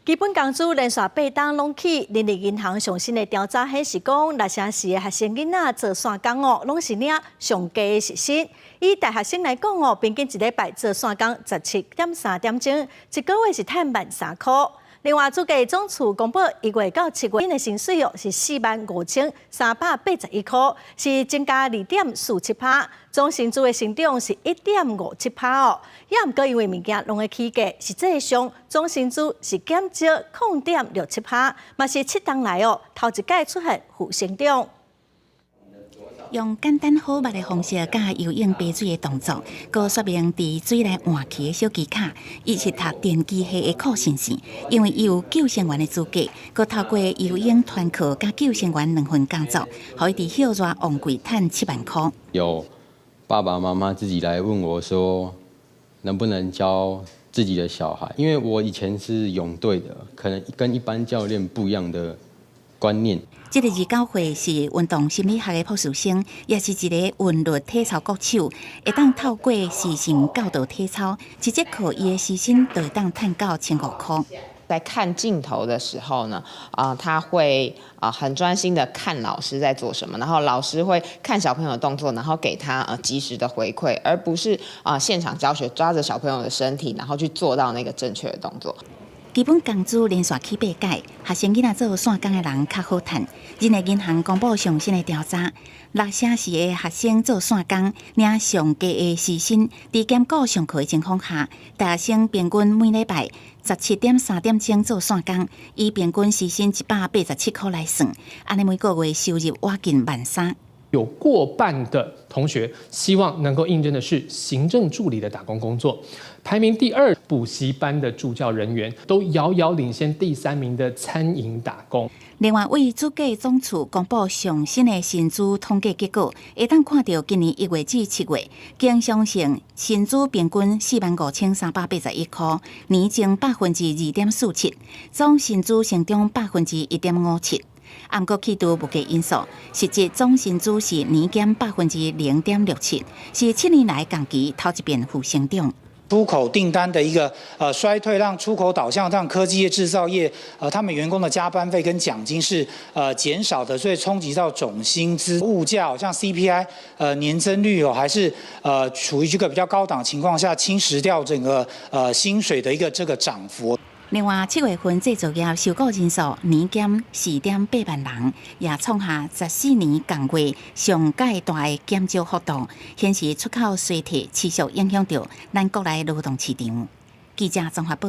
基本工資連續八冬攏起，人力銀行上新的調查顯示講，六成四的學生囡仔做散工哦，攏是領上低的時薪。以大學生來講哦，平均一禮拜做散工17.3點鐘，一個月是趁13,000箍。另外，主計總處公布1月到7月的薪水哦，是45,381箍，是增加2.47%，總薪資的成長是1.57%哦。也毋過因為物件攏會起價，實際上總薪資是減少0.67%，嘛是7冬來哦頭一擺出現負成長。用簡單好捌的方式，佮游泳爬水的動作，閣說明佇水內換氣的小技巧。伊是讀電機系的酷先生，因為伊有救生員的資格，閣透過游泳團課佮救生員兩份工作，予伊佇歇熱旺季趁7萬箍。有爸爸媽媽自己來問我說，能不能教自己的小孩？因為我以前是泳隊的，可能跟一般教練不一樣的觀念。這个29歲是運動心理學的博士生，也是一個韻律體操國手，會當透過視訊教導體操，一節課伊的時薪就會當趁到1500箍。在看鏡頭的時候呢，他會很專心的看老師在做什麼，然後老師會看小朋友的動作，然後給他及時的回饋，而不是現場教學抓着小朋友的身體，然後去做到那個正確的動作。基本工資連續起八擺，學生囡仔做散工的人較好趁。人力銀行公布上新的調查，六成四的學生做散工，領上低的時薪，佇兼顧上課的情況下，大學生平均每禮拜17.3點鐘做散工，以平均時薪187箍來算，按呢每個月收入倚近13,000。有過半的同學希望能夠應徵的是行政助理的打工工作，排名第二補習班的助教人員都遙遙領先第三名的餐飲打工。另外，為主計總處公布上新的薪資統計結果，會當看著今年1月至7月，經常性薪資平均45,381箍，年增2.47%，總薪資成長1.57%。毋過去除物價因素，實際總薪資是年減0.67%，是7年來同期頭一遍負成長。出口訂單的一個衰退，讓出口導向讓科技業、製造業，他們員工的加班費跟獎金是減少的，所以衝擊到總薪資。物價像 CPI，年增率哦，還是處於這個比較高檔情況下，侵蝕掉整個薪水的一個這個漲幅。另外，7月份製造業受雇人數年減4.8萬人，也創下14年同月上蓋大的減少幅度，顯示出口衰退持續影響著咱國內勞動市場。記者綜合報。